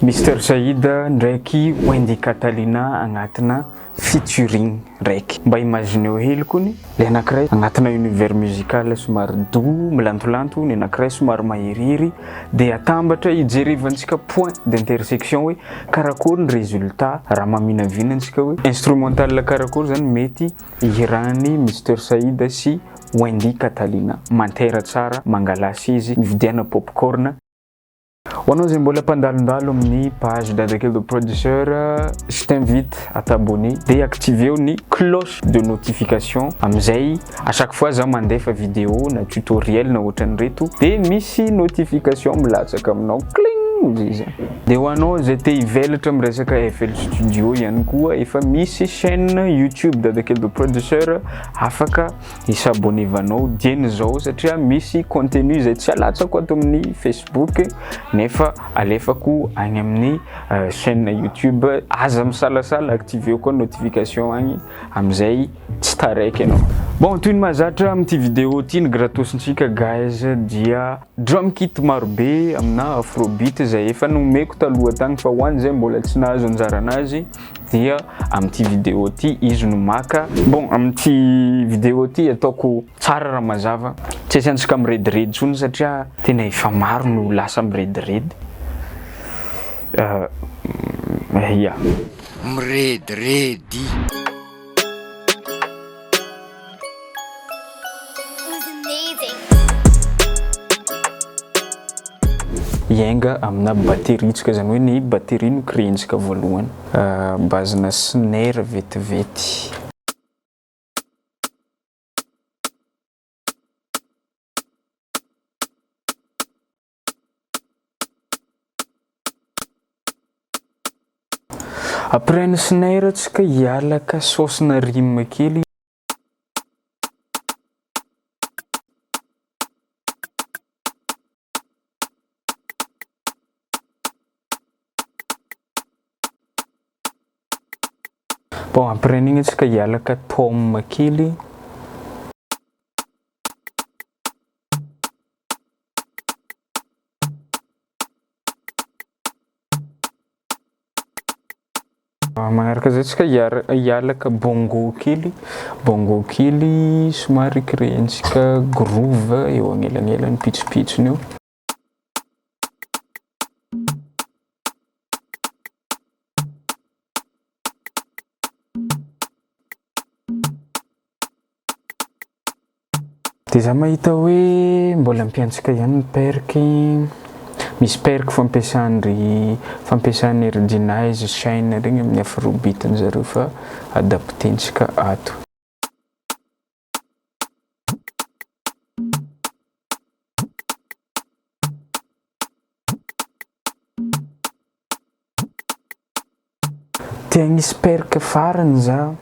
Mister Saïd ndraiky Wendy Catalina agnatina featuring raiky. Mba imagineo hely kony, le anakiray agnatina univers musical somary doux, milantolanto, ny anakiray somary maherihery, de atambatra hijerevantsika point d'intersection hoe karakory ny résultat raha maminavina antsika hoe instrumental karakory zany mety ihiran'i Mister Saïd sy Wendy Catalina. Mantera tsara, mangalà sezy, mividiana popcorn. Ho anao izay mbola mpandalondalo amin'ny page Dadakely the Producer, je t'invite à t'abonner dia activeo ny cloche de notification amin'izay à chaque fois za mandefa vidéo na tutoriel na ohatran'ireto dia misy notification milatsaka aminao cling zay zany. Dia ho anao izay te hivelatra amin'ny resaka FL Studio ihany koa efa misy chaîne YouTube Dadakely the Producer afaka Hi-s'abonner-vanao dieny izao satria misy contenu izay tsy alatsako ato amin'ny Facebook nefa alefako agny amin'ny chaîne YouTube. Aza misalasala activer koa notification agny amin'izay tsy taraiky ianao. Bon, toy ny mahazatra amin'ity vidéo ity ny gratos-ntsika guys dia drum kit marobe amina afrobeat izay efa nomeko taloha tagny fa ho an'izay mbola tsy nahazo anjara anazy dia amin'ity vidéo ity izy no maka. Bon, amin'ity vidéo ity ataoko tsara raha mazava, tsy asiantsika mirediredy intsony satria tena efa maro no lasa mirediredy. Ya. Mirediredy. Hiainga amina batterie tsika, zany hoe ny batterie no créer-ntsika voalohany. Base-na snare vetivety. Après ny snare tsika hialaka sauce-na rime kely. Bon, après an'igny antsika hialaka tom kely. Magnaraka zay tsika hialaka bongo kely, bongo kely somary créer-ntsika groove eo agnelagnelany pitsopitsony eo. Dia za mahita hoe mbola ampiantsika ihany ny perk, misy perk fampiasan-dry fampiasan'i ry Denize, Shine regny amin'ny afrobeat-ny zareo fa adapter-ntsika ato. Te hagnisy perk farany za.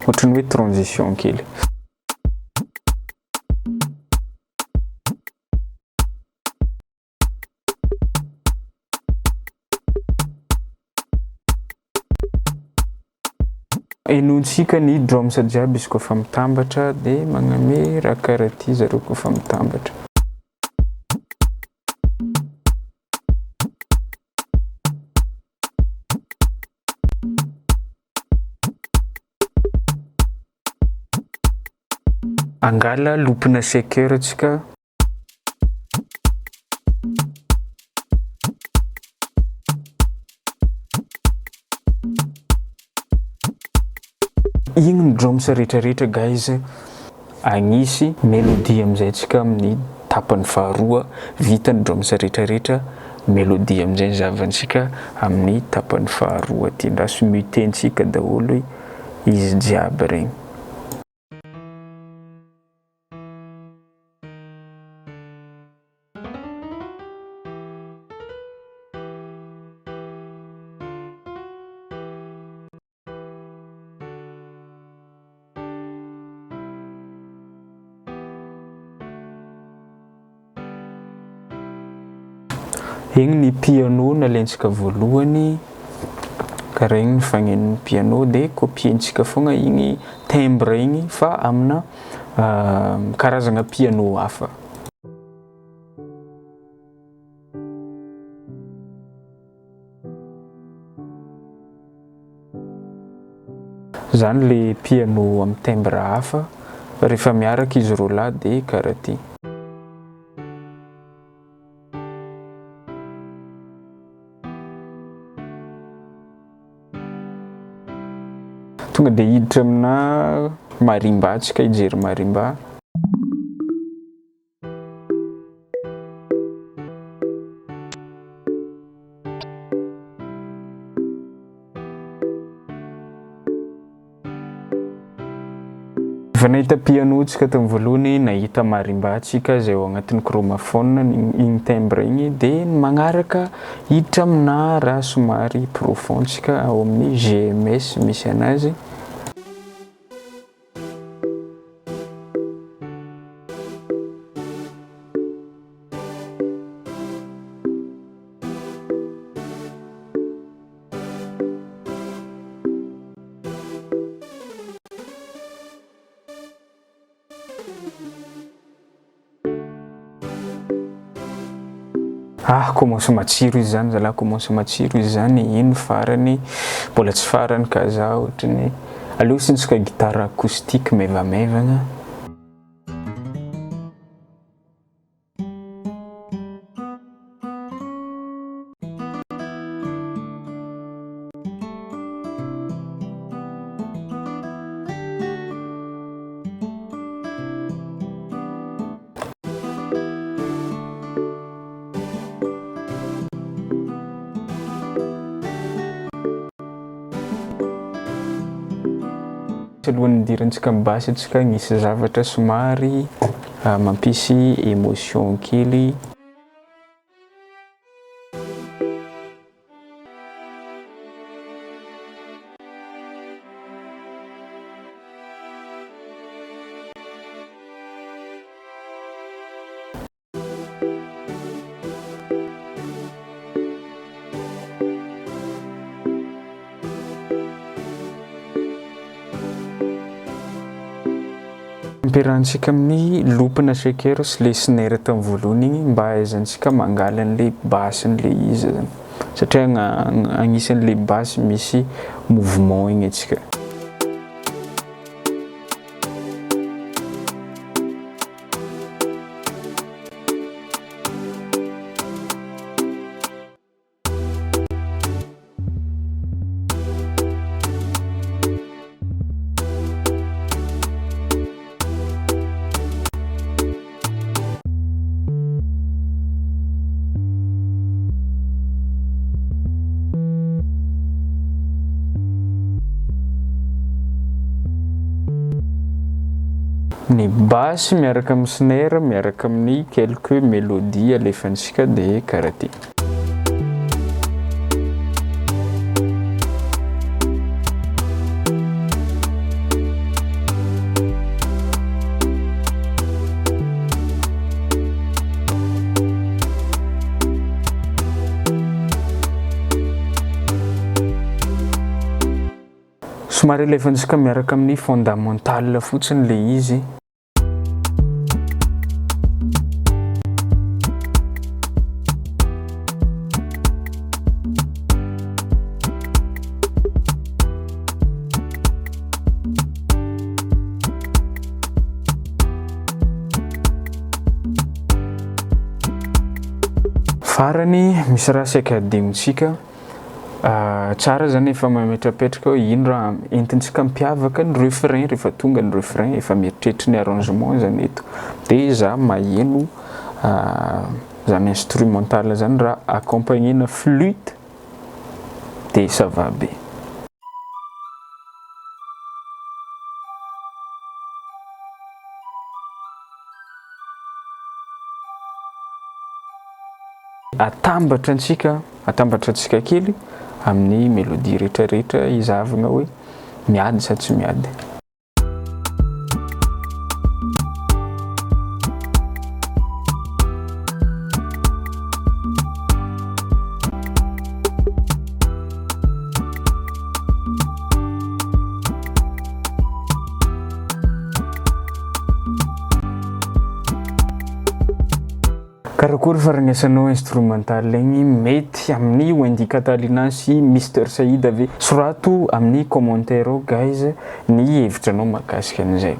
Ohatran'ny hoe transition kely. Henointsika ny drums jiaby izy koa fa mitambatra dia magname raha karaha ty zareo koa fa mitambatra. Angala loupina shaker tsika. Igny ny drums retraretra guys. Agnisy melodie amizay tsika amin'ny tapany faharoa, vita ny drums retraretra, melodie amizay ny zavantsika amin'ny tapany faharoa aty, ndraso muter-ntsika daholo izy jiaby regny. Igny ny piano nalaintsika voalohany, karaha igny ny fagnenon'ny piano de copier-ntsika fogna igny timbre igny fa amina. Karazagna piano hafa. Zany le piano amin'ny timbre hafa, rehefa miaraka izy roalahy dia karaha ty. Tonga dia hiditra amina marimba tsika hijery marimba. Efa nahita piano tsika tamin'ny voalohany, nahita marimba tsika izay ao agnatin'ny chromaphone igny timbre igny, dia ny magnaraka hiditra amina raha somary profond tsika ao amin'ny GMS misy anazy. Ah, commence matsiro izy zany zalahy, commence matsiro izy zany, ino farany, mbola tsy farany ka za ohatran'ny aleo sintsika guitare acoustique maivamaivagna. Alohan'ny hidirantsika amin'ny basy antsika misy zavatra somary mampisy émotion kely. Ampiarahantsika amin'ny loop-na shaker sy le snare tamin'ny voalohany igny mba ahaizantsika mangala an'le basse-n'le izy zany satria agnisan'le basse misy mouvement igny antsika. Ny basse miaraka amin'ny snare miaraka amin'ny quelques mélodies alefantsika dia karaha ty. Somary alefantsika miaraka amin'ny fondamental fotsiny le izy. Farany, misy raha saika hadinontsika. Tsara zany efa mametrapetraka hoe ino raha entintsika mpiavaka ny refrain rehefa tonga ny refrain efa mieritreritra ny arrangement zany eto de za maheno zany instrumental zany raha accompagner-na flûte de ça va be. Atambatra antsika, atambatra antsika kely amin'ny mélodie rehetra rehetra hizahavana hoe miady sa tsy miady. Karakory faharegnesanao instrumental igny mety amin'ny Wendy Catalina sy Mister Saïd ve? Sorato amin'ny commentaire ao guys ny hevitranao mahakasika an'izay.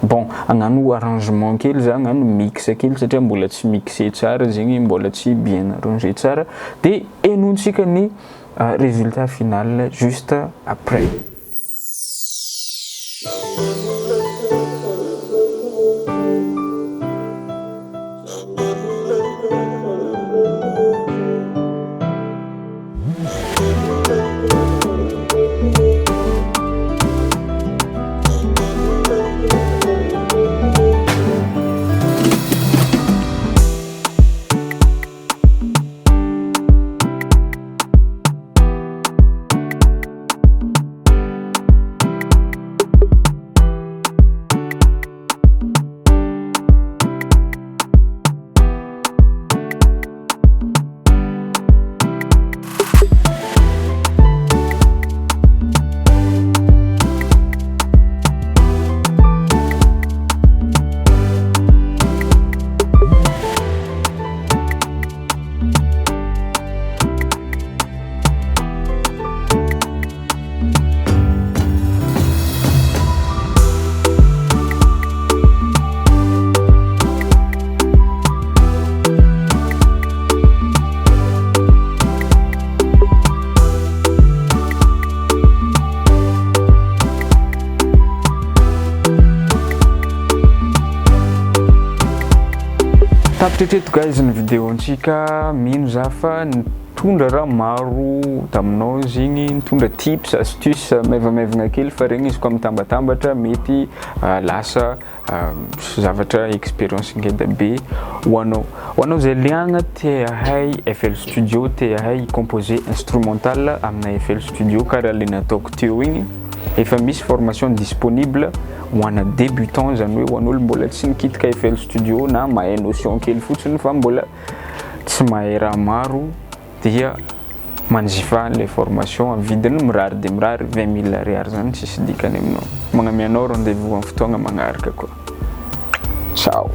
Bon, hagnano arrangement kely za, hagnano mix kely satria mbola tsy mixé tsara zegny, mbola tsy bien arrangé tsara, de henointsika ny résultat final juste après. Tapitra hatreto guys ny vidéo-ntsika, mino za fa nitondra raha maro taminao izy igny, nitondra tips, astuces maivamaivagna kely fa regny izy koa mitambatambatra mety lasa zavatra expérience ngeda be ho anao. Ho anao zay liagna te hahay FL Studio, te hahay hi-composer instrumental amina FL Studio karaha le nataoko teo igny, efa misy formation disponible ho ana débutant zany hoe ho an'olo mbola tsy nikitika FL Studio na mahay notion kely fotsiny fa mbola tsy mahay raha maro dia manjifa an'ilay formation amin'ny vidiny mirary dia mirary, 20 mille ariary zany tsisy dikany aminao. Magname anao rendez-vous amin'ny fotoagna magnaraka koa. Ciao.